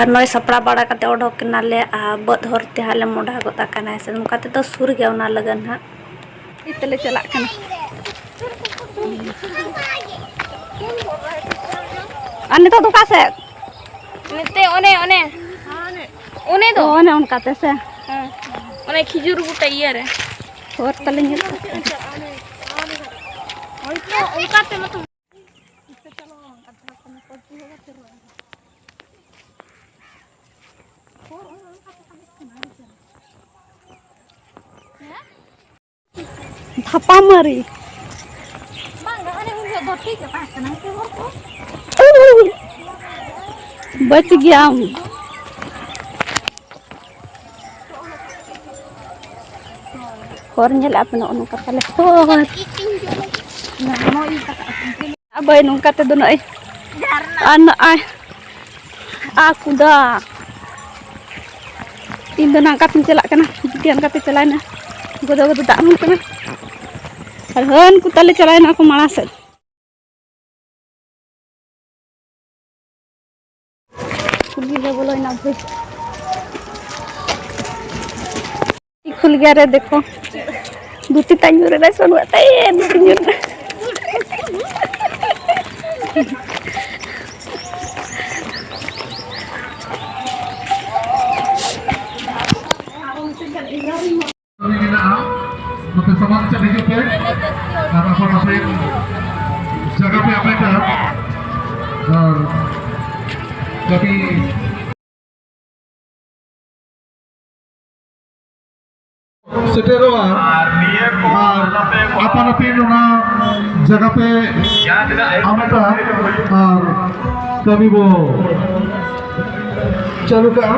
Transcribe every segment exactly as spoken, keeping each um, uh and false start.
ᱱᱚᱜᱼᱚᱭ ᱥᱟᱯᱲᱟᱣ ᱵᱟᱲᱟ ᱠᱟᱛᱮ ᱚᱰᱚᱠ ᱮᱱᱟᱞᱮ, ᱟᱨ ᱵᱟᱹᱫᱽ ᱦᱚᱨ ᱛᱮ ᱦᱟᱸᱜ ᱞᱮ ᱢᱚᱰᱟ ᱜᱚᱫ ᱟᱠᱟᱱᱟ᱾ ᱦᱮᱸ ᱥᱮ, ᱱᱚᱝᱠᱟ ᱛᱮᱫᱚ ᱥᱩᱨ ᱜᱮᱭᱟ ᱚᱱᱟ ᱞᱟᱹᱜᱤᱫ ᱦᱟᱸᱜ᱾ ᱤᱛᱟᱹ ᱞᱮ ᱪᱟᱞᱟᱜ ᱠᱟᱱᱟ᱾ ᱟᱨ ᱱᱤᱛᱚᱜ ᱫᱚ ᱚᱠᱟ ᱥᱮᱫ? ᱱᱚᱛᱮ ᱚᱱᱮ, ᱚᱱᱮ᱾ ᱚᱱᱮ ᱫᱚ᱾ ᱚ, ᱚᱱᱮ ᱚᱱᱠᱟ ᱛᱮ ᱥᱮ? ᱦᱮᱸ᱾ ᱚᱱᱮ ᱠᱷᱤᱡᱩᱨ ᱵᱩᱴᱟᱹ ᱤᱭᱟᱹ ᱨᱮ᱾ ᱦᱚᱨ ᱛᱟᱞᱮ ᱧᱮᱞ ᱠᱟᱜ ᱠᱟᱱᱟ᱾ ᱦᱳᱭ ᱛᱚ, ᱚᱱᱠᱟ ᱛᱮ ᱢᱚᱛᱚ᱾ ᱫᱷᱟᱯᱟ ᱢᱟᱹᱨᱤ᱾ ᱵᱟᱝ, ᱚᱱᱮ ᱩᱱ ᱡᱚᱦᱚᱜ ᱫᱚ ᱴᱷᱤᱠ ᱜᱮ ᱛᱟᱦᱮᱸ ᱠᱟᱱᱟ, ᱱᱤᱛᱚᱜ ᱦᱚᱲ ᱠᱚ᱾ ᱵᱟᱹᱪ ᱜᱮᱭᱟᱢ᱾ ᱦᱚᱨ ᱧᱮᱞᱮᱫᱼᱟ ᱯᱮ, ᱱᱚᱜᱼᱚ ᱱᱚᱝᱠᱟ ᱛᱟᱞᱮ ᱦᱚᱨ᱾ ᱟᱵᱟᱭ ᱱᱚᱝᱠᱟ ᱛᱮᱫᱚ ᱱᱚᱜᱼᱚᱭ᱾ ᱟᱨ ᱱᱚᱜᱼᱚᱭ᱾ ᱟ ᱠᱩᱫᱟ᱾ ᱤᱧ ᱫᱚ ᱱᱟᱝᱠᱟ ᱛᱤᱧ ᱪᱟᱞᱟᱜ ᱠᱟᱱᱟ, ᱵᱤᱴᱤ ᱦᱟᱱᱠᱟ ᱛᱮ ᱪᱟᱞᱟᱣᱮᱱᱟ᱾ ᱜᱚᱫᱚ ᱜᱚᱫᱚ ᱫᱟᱜ ᱮᱢᱟᱱ ᱠᱟᱱᱟ᱾ ᱟᱨ ᱦᱟᱹᱱᱠᱩ ᱛᱟᱞᱮ ᱪᱟᱞᱟᱣᱮᱱᱟ ᱠᱚ ᱢᱟᱲᱟᱝ ᱥᱮᱫ᱾ ᱠᱩᱞᱦᱤ ᱞᱮ ᱵᱚᱞᱚᱭᱮᱱᱟ ᱵᱷᱟᱹᱭ᱾ ᱠᱷᱩᱞ ᱜᱮᱭᱟ ᱨᱮ, ᱫᱮᱠᱷᱳ᱾ ᱫᱷᱩᱛᱤ ᱛᱟᱭ ᱧᱩᱨ ᱮᱱᱟ, ᱥᱚᱱᱩᱣᱟᱜ ᱛᱟᱭ, ᱫᱷᱩᱛᱤ ᱧᱩᱨ ᱮᱱᱟ᱾ ᱢᱮᱱᱟᱜᱼᱟ, ᱱᱚᱛᱮ ᱥᱟᱢᱟᱝ ᱥᱮᱫ ᱦᱤᱡᱩᱜ ᱯᱮ ᱟᱨ ᱟᱯᱟᱱ ᱟᱹᱯᱤᱱ ᱡᱟᱭᱜᱟ ᱯᱮ ᱦᱟᱢᱮᱴᱟ ᱟᱨ ᱠᱟᱹᱴᱤᱡ ᱥᱮᱴᱮᱨᱚᱜᱼᱟ ᱟᱨ ᱟᱯᱟᱱ ᱟᱹᱯᱤᱱ ᱚᱱᱟ ᱡᱟᱭᱜᱟ ᱯᱮ ᱦᱟᱢᱮᱴᱟ ᱟᱨ ᱠᱟᱹᱢᱤ ᱵᱚ ᱪᱟᱹᱞᱩ ᱠᱟᱜᱼᱟ᱾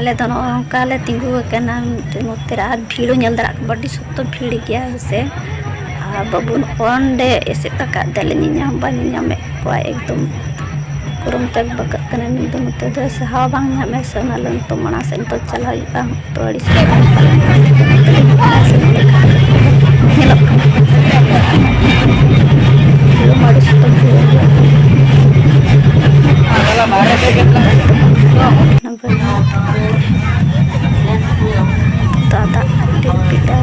ᱟᱞᱮ ᱫᱚ ᱱᱚᱜᱼᱚ ᱱᱚᱝᱠᱟ ᱞᱮ ᱛᱤᱸᱜᱩ ᱟᱠᱟᱱᱟ ᱢᱤᱫᱴᱮᱱ ᱱᱚᱛᱮ ᱨᱮ, ᱟᱨ ᱵᱷᱤᱲ ᱦᱚᱸ ᱧᱮᱞ ᱫᱟᱲᱮᱭᱟᱜ ᱠᱟᱱᱟ, ᱟᱹᱰᱤ ᱥᱚᱠᱛᱚ ᱵᱷᱤᱲ ᱜᱮᱭᱟ ᱦᱮᱸ ᱥᱮ᱾ ᱟᱨ ᱵᱟᱹᱵᱩ ᱱᱚᱜᱼᱚ ᱱᱚᱸᱰᱮ ᱮᱥᱮᱫ ᱟᱠᱟᱫ ᱫᱮᱭᱟᱞᱮ, ᱧᱮᱞ ᱧᱟᱢ ᱵᱟᱭ ᱧᱮᱞ ᱧᱟᱢᱮᱫ ᱠᱚᱣᱟ, ᱮᱠᱫᱚᱢ ᱠᱩᱨᱩᱢ ᱪᱟᱠ ᱵᱟᱠᱟᱜ ᱠᱟᱱᱟ ᱱᱩᱭ ᱫᱚ᱾ ᱱᱚᱛᱮ ᱫᱚ ᱥᱟᱦᱟᱣ ᱵᱟᱝ ᱧᱟᱢᱮᱫ ᱥᱮ, ᱚᱱᱟ ᱞᱟᱹᱜᱤᱫ ᱛᱚ ᱢᱟᱲᱟᱝ ᱥᱮᱫ ᱱᱤᱛᱚᱜ ᱪᱟᱞᱟᱣ ᱦᱩᱭᱩᱜᱼᱟ᱾ ᱛᱚ ᱟᱹᱰᱤ ᱥᱚᱠᱛᱚ ᱧᱮᱞᱚᱜ ᱠᱟᱱᱟ, ᱵᱷᱤᱲ ᱢᱟ ᱟᱹᱰᱤ ᱥᱚᱠᱛᱚ ᱵᱷᱤᱲ ᱜᱮᱭᱟ᱾ ᱫᱟᱫᱟ ᱫᱤᱞᱯᱤᱛᱟ᱾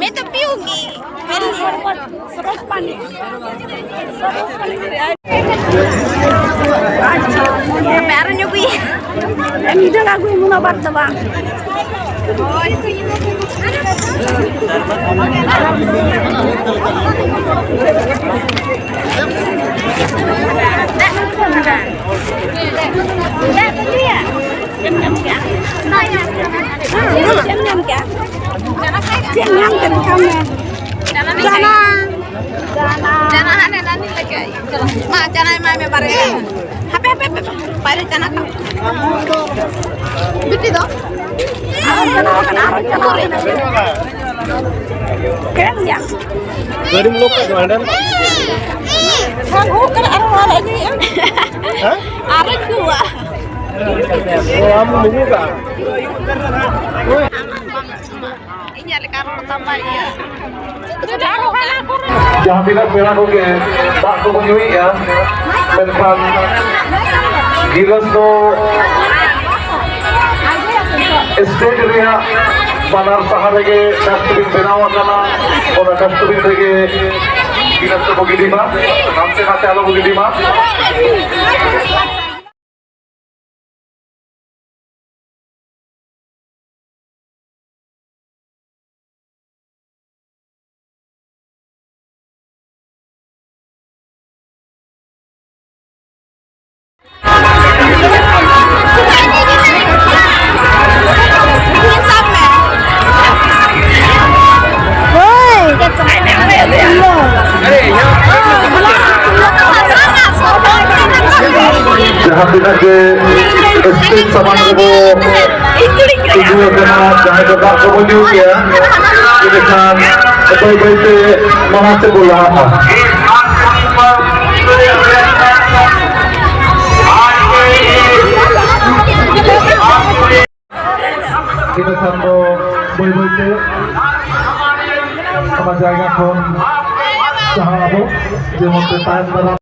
मैं तो पीऊंगी। मेरी शरबत, शरबत पानी। शरबत पानी। ᱟᱪᱪᱷᱟ, ᱟᱨᱚ ᱧᱩᱭ᱾ ᱮᱢ ᱡᱚᱲᱟ ᱟᱹᱜᱩᱭ ᱢᱩᱱᱟ ᱵᱟᱨ ᱫᱚ ᱵᱟᱝ᱾ ᱪᱮᱫ ᱮᱢ ᱧᱟᱢ ᱠᱮᱜᱼᱟ? ᱪᱮᱫ ᱮᱢ ᱧᱟᱢ ᱠᱮᱜᱼᱟ? ᱪᱮᱫ ᱧᱟᱢ ᱠᱮᱫ ᱠᱷᱟᱱ? ᱪᱟᱱᱟ᱾ ᱪᱟᱱᱟ ᱦᱟᱱᱮ ᱱᱟᱱᱤ ᱞᱮᱠᱟ᱾ ᱢᱟ, ᱪᱟᱱᱟ ᱮᱢᱟᱭ ᱢᱮ ᱵᱟᱨᱭᱟ᱾ ᱦᱟᱯᱮ, ᱦᱟᱯᱮ, ᱦᱟᱯᱮ, ᱦᱟᱯᱮ᱾ ᱵᱟᱨᱭᱟ ᱪᱟᱱᱟ ᱠᱷᱟᱣᱟ᱾ ᱵᱤᱴᱤ ᱫᱚ? ᱟᱨᱚ ᱪᱟᱱᱟ ᱠᱟᱱᱟ, ᱟᱨᱚ ᱪᱟᱱᱟ ᱠᱟᱱᱟ᱾ ᱪᱮᱫ ᱮᱢ ᱧᱟᱢ? ᱜᱟᱹᱰᱤᱢ ᱞᱚᱠ ᱠᱟᱜ ᱫᱚ ᱦᱟᱸᱰᱮ? ᱵᱟᱝ, ᱦᱩᱭᱩᱜ ᱠᱟᱱᱟ, ᱟᱨᱚ ᱱᱚᱣᱟ ᱞᱮ ᱟᱹᱜᱩᱭᱮᱫᱼᱟ᱾ ᱦᱮᱸ? ᱟᱨᱚᱧ ᱟᱹᱜᱩᱣᱟ᱾ ᱚ, ᱟᱢ ᱞᱩᱜᱩ ᱠᱟᱜᱼᱟ? ᱤᱧᱟᱹᱜ ᱞᱮᱠᱟ ᱨᱚᱲ ᱛᱟᱢ ᱵᱟᱭ ᱤᱭᱟᱹ᱾ ᱡᱟᱦᱟᱸ ᱛᱤᱱᱟᱹᱜ ᱯᱮᱲᱟ ᱠᱚᱜᱮ ᱫᱟᱜ ᱠᱚᱠᱚ ᱧᱩᱭᱮᱫᱼᱟ, ᱢᱮᱱᱠᱷᱟᱱ ᱜᱤᱞᱟᱹᱥ ᱫᱚ ᱥᱴᱮᱡᱽ ᱨᱮᱭᱟᱜ ᱵᱟᱱᱟᱨ ᱥᱟᱦᱟ ᱨᱮᱜᱮ ᱰᱟᱥᱴᱵᱤᱱ ᱵᱮᱱᱟᱣ ᱟᱠᱟᱱᱟ, ᱚᱱᱟ ᱰᱟᱥᱴᱵᱤᱱ ᱨᱮᱜᱮ ᱜᱤᱞᱟᱹᱥ ᱫᱚᱠᱚ ᱜᱤᱰᱤ ᱢᱟ, ᱦᱟᱱᱛᱮ ᱱᱟᱛᱮ ᱟᱞᱚ ᱠᱚ ᱜᱤᱰᱤ ᱢᱟ᱾ ᱡᱟᱦᱟᱸ ᱛᱤᱱᱟᱹᱜ ᱜᱮ ᱥᱴᱮᱡᱽ ᱥᱟᱢᱟᱝ ᱨᱮᱵᱚ ᱛᱤᱸᱜᱩ ᱟᱠᱟᱱᱟ, ᱡᱟᱦᱟᱸᱭ ᱠᱚ ᱫᱟᱜ ᱠᱚᱵᱚ ᱧᱩ ᱠᱮᱜᱼᱟ, ᱮᱸᱰᱮᱠᱷᱟᱱ ᱵᱟᱹᱭ ᱵᱟᱹᱭ ᱛᱮ ᱢᱟᱲᱟᱝ ᱥᱮᱫ ᱵᱚ ᱞᱟᱦᱟᱜᱼᱟ᱾ ᱤᱱᱟᱹ ᱠᱷᱟᱱ ᱫᱚ ᱵᱟᱹᱭ ᱵᱟᱹᱭ ᱛᱮ ᱚᱱᱟ ᱡᱟᱭᱜᱟ ᱠᱷᱚᱱ ᱥᱟᱦᱟᱜ ᱟᱵᱚ, ᱡᱮᱢᱚᱱ ᱛᱮ ᱛᱟᱭᱚᱢ ᱫᱟᱨᱟᱢ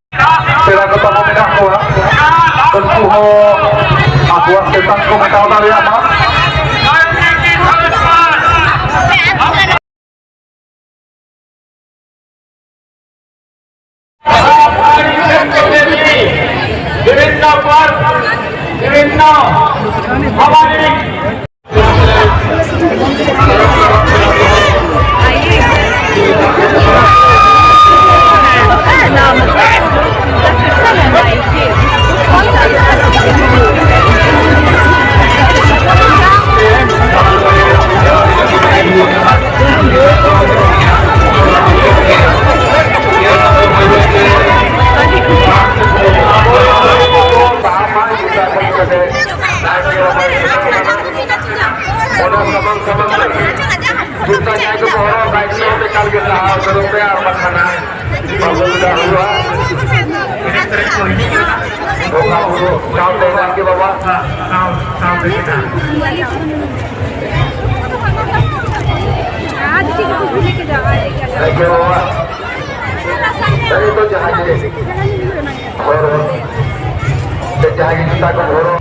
ᱯᱮᱲᱟ ᱠᱚ ᱛᱟᱵᱚ ᱢᱮᱱᱟᱜ ᱠᱚᱣᱟ, ᱩᱱᱠᱩ ᱦᱚᱸ ᱟᱠᱚᱣᱟᱜ ᱛᱮᱛᱟᱝ ᱠᱚ ᱢᱮᱴᱟᱣ ᱫᱟᱲᱮᱭᱟᱜ ᱢᱟ᱾ বিভিন্ন পর্ব, বিভিন্ন সামাজিক ᱚᱱᱟ ᱥᱟᱢᱟᱝ ᱥᱟᱢᱟᱝ ᱨᱮ ᱡᱩᱛᱟᱹ ᱡᱟᱦᱟᱸᱭ ᱠᱚᱠᱚ ᱦᱚᱨᱚᱜ ᱟᱠᱟᱫ, ᱮᱠᱟᱞ ᱜᱮ ᱥᱟᱦᱟᱣ ᱥᱟᱹᱨᱩ ᱯᱮ, ᱟᱨ ᱵᱟᱝᱠᱷᱟᱱ ᱦᱟᱸᱜ ᱵᱟᱵᱚᱱ ᱫᱟᱜ ᱦᱩᱭᱩᱜᱼᱟ᱾ ᱵᱚᱸᱜᱟ ᱵᱩᱨᱩ ᱥᱟᱶᱛᱮ ᱱᱟᱭᱠᱮ ᱵᱟᱵᱟ, ᱱᱟᱭᱠᱮ ᱵᱟᱵᱟ, ᱱᱤᱛᱚᱜ ᱡᱟᱦᱟᱸ ᱜᱮ ᱦᱚᱨᱚᱜ, ᱡᱟᱦᱟᱸ ᱜᱮ ᱡᱩᱛᱟᱹ ᱠᱚ ᱦᱚᱨᱚᱜ,